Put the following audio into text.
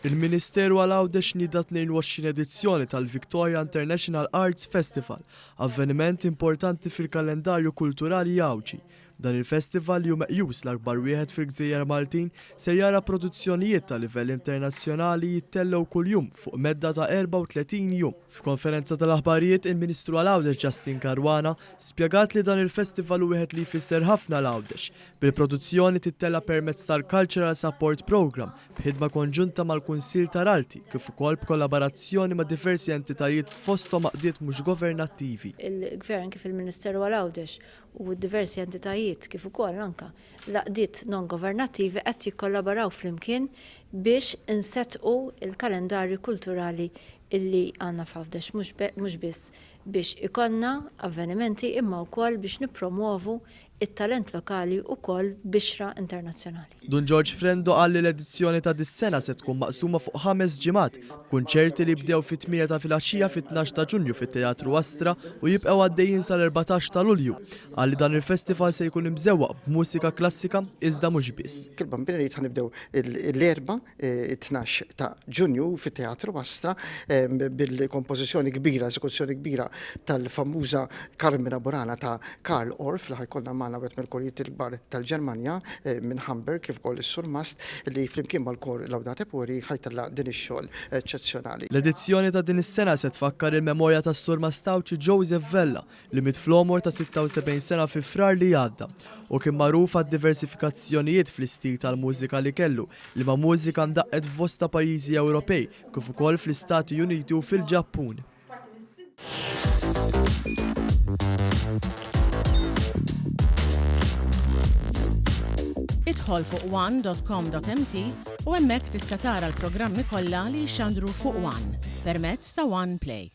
Il-Ministeru għal Għawdex nieda 22 edizzjoni tal-Victoria International Arts Festival, avveniment importanti fil-kalendarju kulturali Għawdxi. Dan il-festival li hu meqjus l-akbar wieħed fil-gżejjer Maltin ser jara produzzjonijiet ta' livell internazzjonali jittellgħu kuljum fuq medda ta' 34 jum. F'konferenza tal-aħbarijiet, il-Ministru għal Għawdex Justyne Caruana spjegat li dan il-festival hu wieħed li jfisser ħafna għal Għawdex, bil-produzzjoni tittella' permezz tal-Cultural Support Programme b'ħidma konġunta mal-Kunsill tal-Arti kif ukoll b'kollaborazzjoni ma' diversi entitajiet fosthom għaqdiet mhux governattivi. Il-Gvern kif il-Ministeru għal Għawdex u d-diversi entitajiet kif ukoll anke l-għaqdiet non-governattivi qed jikkollaboraw flimkien biex insettqu l-kalendarju kulturali illi għandna f'Għawdex mhux biss biex ikollna avvenimenti imma wkoll biex nippromwovu t-talent lokali wkoll b'bixra internazzjonali. Dun Ġorġ Frendo qal li l-edizzjoni ta' dis-sena se tkun maqsuma fuq ħames ġimgħat, b'kunċerti li jibdew fit-tmienja ta' filgħaxija fit-tnax ta' Ġunju fit-Teatru Astra u jibqgħu għaddejjin sal-erbatax ta' Lulju. Qal li dan il-festival se jkun imżewwaq b'mużika klassika iżda mhux biss. Il-Bambinerijiet ħa nibdew l-Erbgħa it-tnax ta' Ġunju fit-Teatru Astra bil-kompożizzjoni kbira, eżekuzzjoni kbira tal-famuża Carmina Burana ta' Carl Orff li ħa jkollna magħna wieħed mill-korijiet il-kbar tal-Ġermanja minn Hamburg kif ukoll is-Surmast li flimkien mal-kor Laudate Pueri ħa jtella' din ix-xogħol eċċezzjonali. L-edizzjoni ta' din is-sena se tfakkar il-memorja tas-Surmast Għawdxi Joseph Vella li miet fl-għomor ta' 76 sena fi Frar li għadda. Hu kien magħruf għad-diversifikazzjonijiet fl-istil tal-mużika li kellu, liema mużika ndaqqet f'bosta pajjiżi Ewropej, kif ukoll fl-Istati Uniti u fil-Ġappun. Idħol fuq one.com.mt u hemmhekk tista' tara l-programmi kollha li jixxandru fuq One permezz ta' One Play.